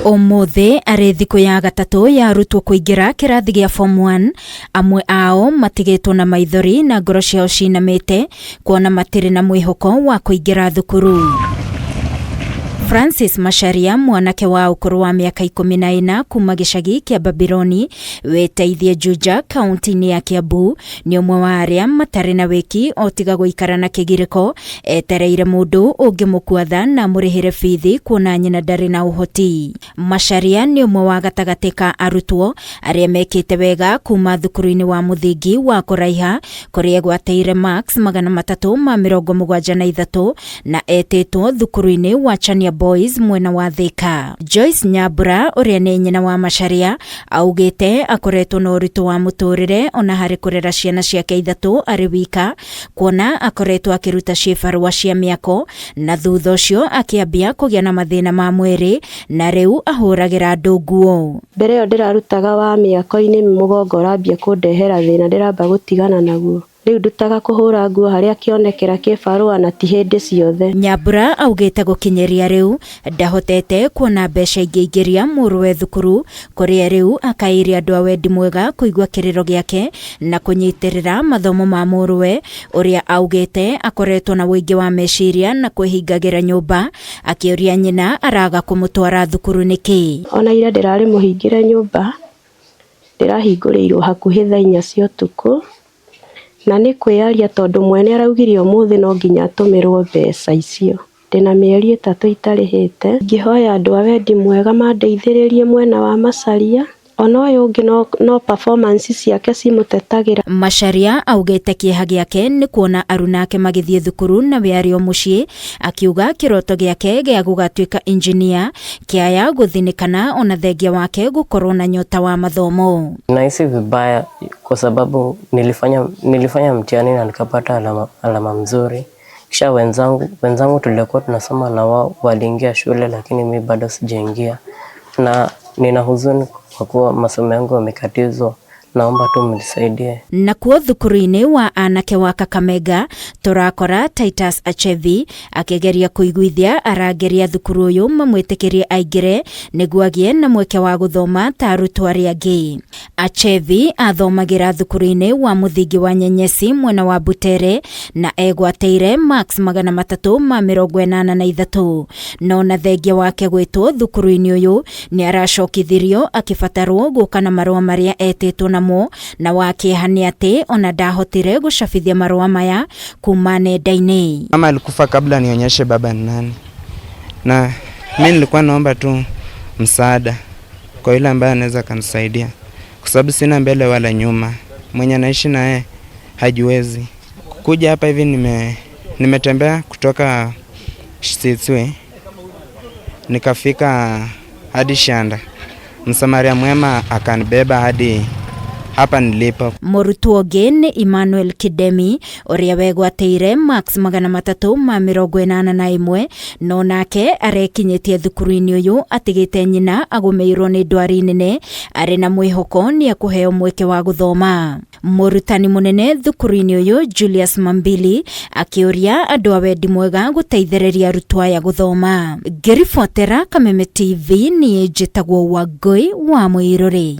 Ũmũthĩ arĩ thikũ ya gatatũ ya arutwo kũingĩra kĩrathi gĩa form 1, amwe ao matigĩtwo na maithori na ngoro ciao cinamĩte kuona matirĩ na mwĩhoko wa kũingĩra thukuru. Francis Macharia, mwanake wa ũkũrũ wa mĩaka 14 kuma gĩcagi kĩa Babironi wĩteithie Juja kaunti-inĩ ya Kiambu, nĩ ũmwe wa arĩa matarĩ na wĩki o tiga gũikara na kĩgirĩko etereire mũndũ ũngĩmũkua tha na amũrĩhĩre bithi kuona nyina ndarĩ na ũhoti. Macharia nĩ ũmwe wa gatagatĩ ka arutwo arĩa mekĩte wega kuma thukuru-inĩ wa mũthingi wa Kũraiha kũrĩa egwatĩire marks 373 na etĩtwo thukuru-inĩ wa Chania Boys mwena wa Thika. Joyce Nyambura ũrĩa nĩ nyina wa Macharia augĩte akoretwo na ũritũ wa mũtũrĩre ona harĩ kũrera ciana ciake ithatũ arĩ wika, kuona akoretwo akĩruta cibarũa cia mĩako na thutha ũcio akĩambia kũgĩa na mathĩna ma mwĩrĩ na rĩu ahũragĩra andũ nguo. Mbere ĩyo ndĩrarutaga wa mĩako-inĩ mũgongo ũrambia kũndehera thĩna ndĩramba gũtigana naguo. Rĩu ndutaga kũhũra nguo harĩa kĩonekera kĩbarũa na ti hĩndĩ ciothe. Nyambura augĩte gũkinyĩria rĩu ndahotete kuona mbeca ingĩingĩria mũrũwe thukuru kũrĩa rĩu akaĩire andũ a wendi mwega kũigua kĩrĩro gĩake na kũnyitĩrĩra mathomo ma mũrũwe ũrĩa augĩte akoretwo na ũingĩ wa meciria na kwĩhingagĩra nyũmba akĩũria nyina araga kũmũtwara thukuru nĩkĩ. Ona ira ndĩrarĩ mũhingĩre nyũmba, ndĩrahingũrĩirwo hakuhĩ thaa 4 cia ũtukũ, na nĩ kwĩyaria tondũ mwene araugire ũmũthĩ no nginya atũmĩrwo mbeca icio. Ndĩna mĩeri 3 itarĩhĩte. Ingĩhoya andũ a wendi mwega mandeithĩrĩrie mwena wa Macharia, ona ũyũ ũngĩ no performance ciake cimũtetagĩra. Macharia augĩte kĩeha gĩake nĩ kuona aruna ake magĩthiĩ thukuru na we arĩ o mũciĩ, akiuga kĩroto gĩake gĩa gũgatuĩka engineer kĩaya gũthinĩkana ona thengia wake gũkorwo na nyota wa mathomo. Nahisi vibaya kwa sababu nilifanya mtihani na nikapata alama mzuri. Kisha wenzangu tulikuwa tunasoma na wao waliingia shule lakini mi bado sijaingia. Na nina huzuni kwa kuwa masomo yangu yamekatizwa. Naomba tu mnisaidie. Nakuo thukuru-inĩ wa anake wa Kakamega tũrakora Titus Achevi akĩgeria kũiguithia arangĩri a thukuru ũyũ mamwĩtĩkĩrie aingĩre nĩguo agĩe na mweke wa gũthoma ta arutwo arĩa angĩ. Achevi athomagĩra thukuru-inĩ wa mũthingi wa Nyenyesi mwena wa Butere na egwatĩire marks 383, no na thengia wake gwĩtwo thukuru-inĩ ũyũ nĩ aracokithirio akĩbatarwo gũka na marũa marĩa etĩtwo namo, na wa kĩeha nĩ atĩ ona ndahotire gũcabithia marũa maya kuma nenda-inĩ. Mama alikufa kabla nionyeshe baba ni nani, na mimi nilikuwa naomba tu msaada kwa yule ambaye anaweza kanisaidia, kwa sababu sina mbele wala nyuma. Mwenye naishi naye hajiwezi. Kuja hapa hivi nimetembea kutoka Sitswe nikafika hadi Shanda. Msamaria mwema akanibeba hadi hapa nilipo. Mũrutwo ũngĩ nĩ Emmanuel Kidemi ũrĩa wegwatĩire marks 381, no nake arekinyĩtie thukuru-inĩ ũyũ atigĩte nyina agũmĩirwo nĩ ndwari nene arĩ na mwĩhoko nĩ ekũheo mweke wa gũthoma. Mũrutani mũnene thukuru-inĩ ũyũ Julius Mambili akĩũria andũ a wendi mwega gũteithĩrĩria arutwo aya gũthoma. Ngĩribotera Kameme TV, niĩ njĩtagwo Wangũi wa Mũirũrĩ.